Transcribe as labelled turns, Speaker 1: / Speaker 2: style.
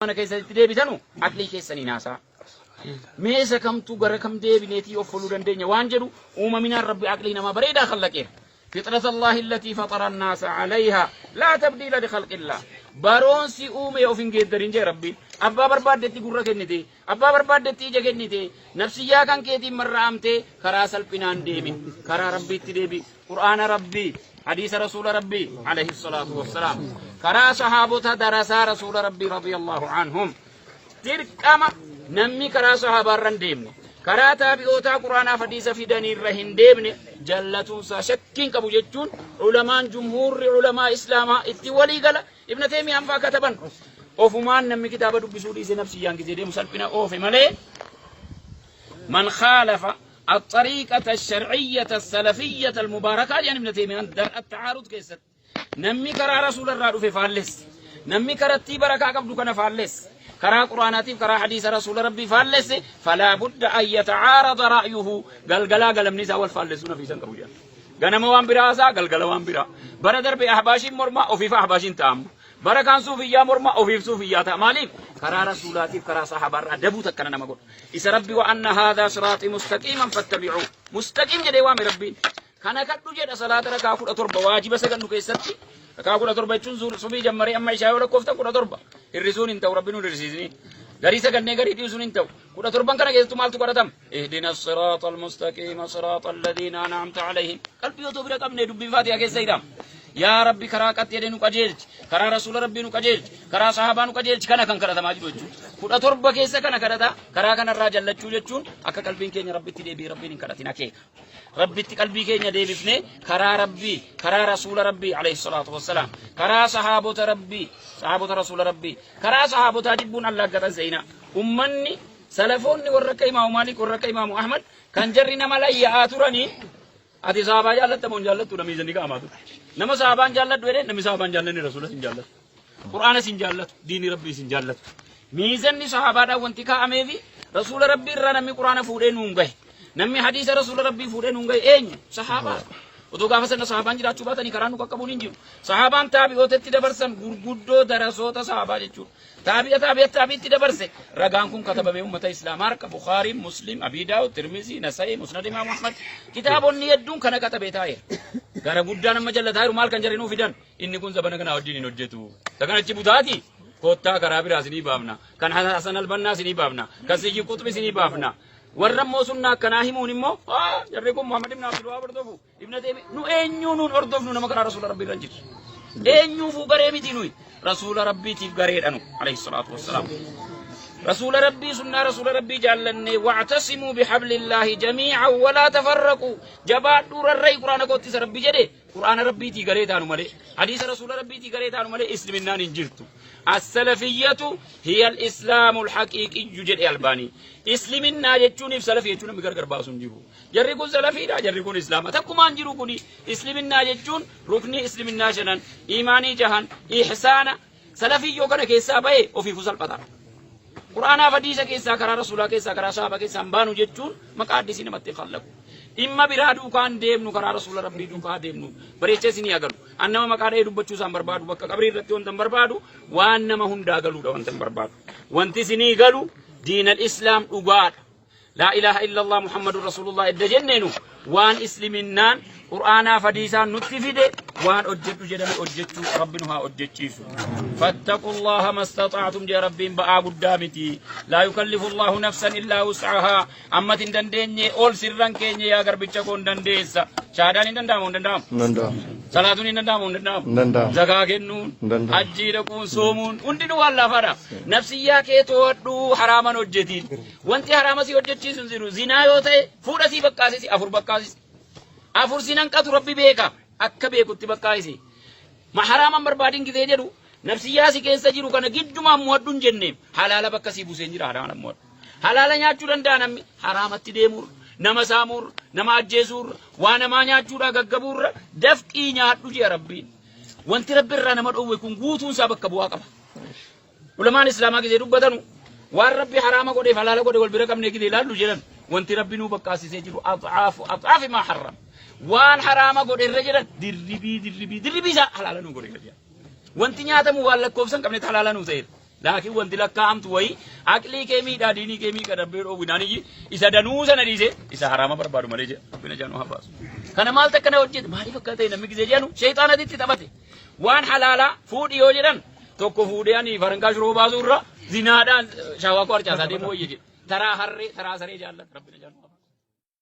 Speaker 1: Mana keessatti deebitanu aqlii keessaniin haasaa. Mee isa kamtu gara kam deebineetii of foluu dandeenya waan jedhu uumaminaan Rabbi aqlii namaa bareedaa kallaqeera. Fixrat Allaahi allatii faxara annaasa alayhaa laa tabdiila likhalqillah. Baroon si uume of hin geeddarin jee Rabbiin. Abbaa barbaaddetti gurra kennite, abbaa barbaaddetti ija kennite, nafsiyyaa kan keetiin marra'amtee karaa salphinaan deemin. Karaa Rabbiitti deebi. Qur'aana Rabbii, hadiisa Rasuula Rabbii alayhi salaatu wassalaam. Karaa sahaabota darasaa Rasuula Rabbii radiyallahu anhum. Dirqama namni karaa sahaabaa irra hin deemne, karaa taabi'ootaa Qur'aanaaf hadiisa fidanii irra hin deemne jallatuunsaa shakkiin qabu jechuun ulamaan jumhuurri ulamaa Islaamaa itti walii gala. Ibn Teemiyaan faa kataban. Ofumaan namni kitaaba dubbisuu dhiisee nafsiyyaan gizee deemu salphina oofe malee man khaalafa الطريقة الشرعية السلفية المباركة jedhan Ibn Teemiyaan dar at-ta'aarud keessatti. Namni karaa Rasuula irraa dhufe faallesse. Namni karattii barakaa qabdu kana faallesse. Karaa Quraanaatiif karaa hadiisa Rasuula Rabbii faallesse falaa budda an yata'aarada ra'yuhu galgalaa galamni isaa wal faallessuu nafiisan qabu jedhan. Ganama waan biraa haasaa galgala waan biraa. Bara darbe ahbaashiin mormaa ofiif ahbaashiin ta'amu. Bara kaan suufiyyaa mormaa ofiif suufiyyaa ta'a. Maaliif? Karaa Rasuulaatiif karaa sahabaarraa dabuu takkana nama godha. Isa Rabbi wa anna haadhaa siraaxii mustaqiiman fattabi'uu. Mustaqiim jedhee waame Rabbiin. Kana kadhu jedha salaata rakaa 17 waajiba sagannu keessatti. Rakaa 17 jechuun subii jammaree amma ishaa yoo lakkooftan 17. Hir'isuun hin ta'u Rabbi nu hir'isiisni. Garii sagannee garii dhiisuun hin ta'u. 17n kana keessattuu maaltu kadhatama? Ihdina siraaxa almustaqiima siraaxa alladhiina an'amta alayhim. Qalbii otoo bira qabnee dubbiin Faatihaa keessa hidhama. Yaa Rabbi karaa qaxxi jedhee nu qajeelchi. Karaa Rasuula Rabbii nu qajeelchi. Karaa sahaabaa nu qajeelchi. Kana kan kadhatamaa jiru jechuudha. 17 keessa kana kadhata. Karaa kanarraa jallachuu jechuun akka qalbiin keenya Rabbitti deebi'ee Rabbiin hin kadhatin akeeka. Rabbitti qalbii keenya deebifnee karaa Rabbii, karaa Rasuula Rabbii alayhi salaatu wassalaam, karaa sahaabota Rabbii, sahaabota Rasuula Rabbii, karaa sahaabotaa jibbuun allaaggatan seenaa. Ummanni salafoonni warra akka Imaamu Maalik, warra akka Imaamu Ahmad kan jarri nama layya'aa turanii ati sahaabaa jaallatta moo hin jaallattu dha miizanni ka'amaa ture. Nama sahaabaan jaalladhu jedhee namni sahaabaan jaallanne Rasuulas hin jaallatu. Qur'aanas hin jaallatu, diinii Rabbiis hin jaallatu. Miizanni sahaabaadhaan wanti kaa'ameefi Rasuula Rabbii irraa namni Qur'aana fuudhee nuun gahe. Namni hadiisa Rasuula Rabbii fuudhee nuun gahe eenyu? Sahaabaa. Otoo gaafa sana sahaabaan jiraachuu baatanii karaa nu qaqqabuun hin jiru. Sahaabaan taabi'ootatti dabarsan gurguddoo darasoota sahaabaa jechuudha. Taabi'a taabi'a taabi'itti dabarse ragaan kun katabamee ummata Islaamaa harka Bukaarii, Muslim, Abii Daawud, Tirmizii, Nasa'ii, Musnad Imaam Ahmad kitaabonni hedduun kana katabee taa'eera. Gara guddaan amma jallataa jiru maal kan jarri nuu fidan? Inni kun zabana kanaa wajjin hin hojjetu. Isa kana achi butaati kottaa karaa biraa isinii baafna. Kan Hasan Albannaa isinii baafna. Kan Siyyi Quxbi isinii baafna. Warra immoo sunnaa akkanaa himuun immoo jarri kun Muhammad ibn Abdul Wahab hordofu. Ibn Taymi nu eenyuu nuun hordofnu nama karaa Rasuula Rabbii irra hin jirre. Eenyuufuu garee miti nuyi. Rasuula Rabbiitiif gareedha nu alayhi salaatu wassalaam. Rasuula Rabbii sunnaa Rasuula Rabbii jaallannee wa'tasimuu bihablillaahi jamii'an walaa tafarraquu jabaadhuu rarra'i quraana kootti isa Rabbi jedhe Qur'aana Rabbiitii garee taanu malee, hadiisa Rasuula Rabbiitii garee taanu malee isliminnaan hin jirtu. As-salafiyyatu hiya al-islaamu al-haqiiqiyyu jedhe Albaanii. Isliminnaa jechuuniif salafii jechuun namni gargar baasu hin jiru. Jarri kun salafiidha, jarri kun islaama. Takkumaan jiru kuni isliminnaa jechuun ruknii isliminnaa shanan, iimaanii jahan, ihsaana, salafiyyoo kana keessaa bahe ofiifuu salphata. Qur'aanaaf hadiisa keessaa karaa rasuulaa keessaa karaa sahaabaa keessaa hin baanu jechuun maqaa addisii namatti hin khallaqu. Dhimma biraa duukaan deemnu karaa rasuula rabbii duukaa deemnu bareechee isinii agalu. An nama maqaa dhahee dubbachuu isaan barbaadu bakka qabrii irratti wanta hin barbaadu waan nama hundaa galuudha wanta hin barbaadu. Wanti isinii galu diinal islaam dhugaadha. Laa ilaaha illallah Muhammadun Rasulullah edda jenneenu waan isliminnaan Qur'aanaaf hadiisaan nutti fide waan hojjedhu jedhame hojjechuu Rabbi nu haa hojjechiisu. Fattaqullaha mastaxaatum jee Rabbiin ba'aa guddaa miti. Laa yukallifu Allahu nafsan illaa wus'ahaa. Ammati hin dandeenye ol sirran keenya yaa garbicha koo hin dandeessa. Shahaadaan hin danda'amu hin danda'amu.
Speaker 2: Hin danda'amu.
Speaker 1: Salaatuun hin danda'amu hin danda'amu.
Speaker 2: Hin danda'amu.
Speaker 1: Zakaa kennuun,
Speaker 2: Hin danda'amu.
Speaker 1: hajjii dhaquun, soomuun hundinuu waan laafaadha. Nafsiyyaa kee to'adhu haraaman hojjetiin. Wanti haraama si hojjechiisu hin jiru. Zinaa yoo ta'e fuudha sii bakkaasisi afur bakkaasisi. Afur sin hanqatu Rabbi beeka. Akka beekutti bakkaasisi. Ma haraaman barbaadin gizee jedhu nafsiyyaa si keessa jiru kana giddumaan mo'adhu hin jenne halaala bakka sii buuseen jira haraama mo'adhu. Halaala nyaachuu danda'a namni haraamatti deemuurra, nama saamuurra, nama ajjeesuurra, waa namaa nyaachuudhaa gaggabuurra dafqii nyaadhu jedha Rabbiin. Wanti Rabbi irraa nama dhoowwe kun guutuun isaa bakka bu'aa qaba. Ulamaan Islaamaa gizee dubbatanu waan Rabbi haraama godheef halaala godhe wal bira qabnee gizee ilaallu jedhan wanti Rabbi nuu bakkaasisee jiru adhaafu adhaafi maa harram. Waan haraama godhe irra jedhan dirribii dirribii dirribii isaa halaala nuu godhe jedhan. Wanti nyaatamu waan lakkoofsa hin qabnetti halaala nuu ta'eera. Laakiin wanti lakkaa'amtu wayii aqlii kee miidhaa diinii kee miidha darbee dhoowwinaan iyyi isa danuu sana dhiisee isa haraama barbaadu malee jedha. Rabbina jaanuu haa baasu. Kana maaltu akkana hojjete maaliif akka ta'e namni gisee jedhanu sheexaanatti itti taphate. Waan halaalaa fuudhi yoo jedhan tokko fuudhee ani farankaa shiroo baasuu irra zinaadhaan shaawaa koo harcaasaa deemuu wayya jedhe. Taraa harree taraa saree jaallata rabbina jaanuu haa baasu.